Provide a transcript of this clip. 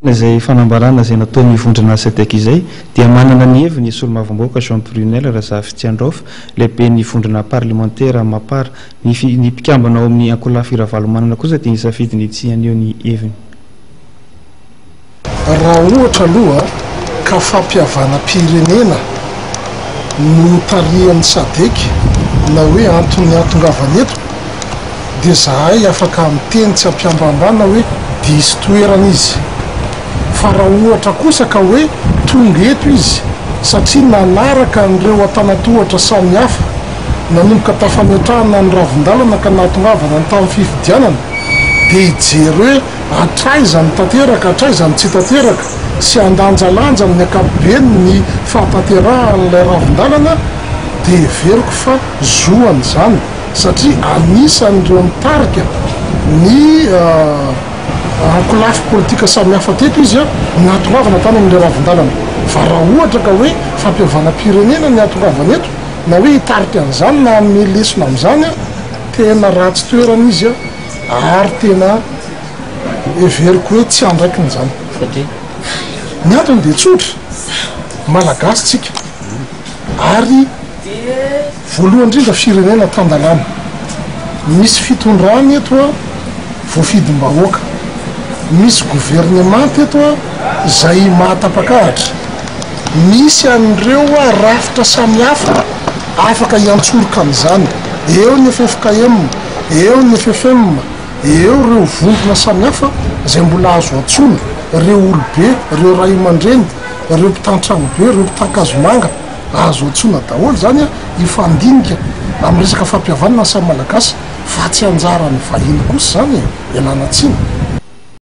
Izay fanambarana izay nataon'ny vondrona Sadec izay dia manana ny heviny i Solombavambahoaka Jean Brunelle Razafitsiandraofa, lehiben'ny vondrona parlemantera Mapar. Ny ny mpikambana ao amin'ny ankolafy Ravalomanana kosa dia nisafidy ny tsy haneho ny heviny. Raha ohatra aloha ka fampihavanam-pirenena no tarihan'ny Sadec na hoe antony hahatongavany eto dia zahay afaka miteny tsy ampiambambana hoe diso toerana izy. Fa raha ohatra kosa ka hoe tonga eto izy satria nanaraka an'ireo antanantohatra samihafa nanomboka tafametrahana ny ravin-dalana ka nahatongavana ny tamin'ny fifidianana dia hijery hoe hatraiza ny tanteraka hatraiza ny tsy tanteraka sy handanjalanja amin'ny ankapobeny ny fahatanterahan'ilay ravin-dalana dia heveriko fa zoany izany satria anisan'ireo nitarika ny ankolafy politika samihafa teto izy no nahatongavana tany amin'ilay ravin-dalana. Fa raha ohatra ka hoe fampihavanam-pirenena ny hahatongavana eto na hoe hitarika an'izany na hanome lesona amin'izany, tena ratsy toerana izy ary tena heveriko hoe tsy andraikiny izany. Satria? Ny antony dia tsotra, Malagasy tsika ary. Voalohany indrindra firenena tan-dalàna. Misy fitondrana eto a, voafidim-bahoaka. Misy governemanta eto a, izay mahatapakahatra. Misy an'ireo a rafitra samihafa afaka hiantsoroka an'izany. Eo ny ffkm, eo ny ffm, eo ireo vondrona samihafa izay mbola azo antsoina, ireo olobe, ireo raiamandreny, ireo mpitan-tranobe, ireo mpitan-kazomanga. Azo antsoina daholo izany hifandinika amin'ny resaka fampihavanana ny samy Malagasy fa tsy anjaran'ny vahiny kosa izany e! Ialana tsiny.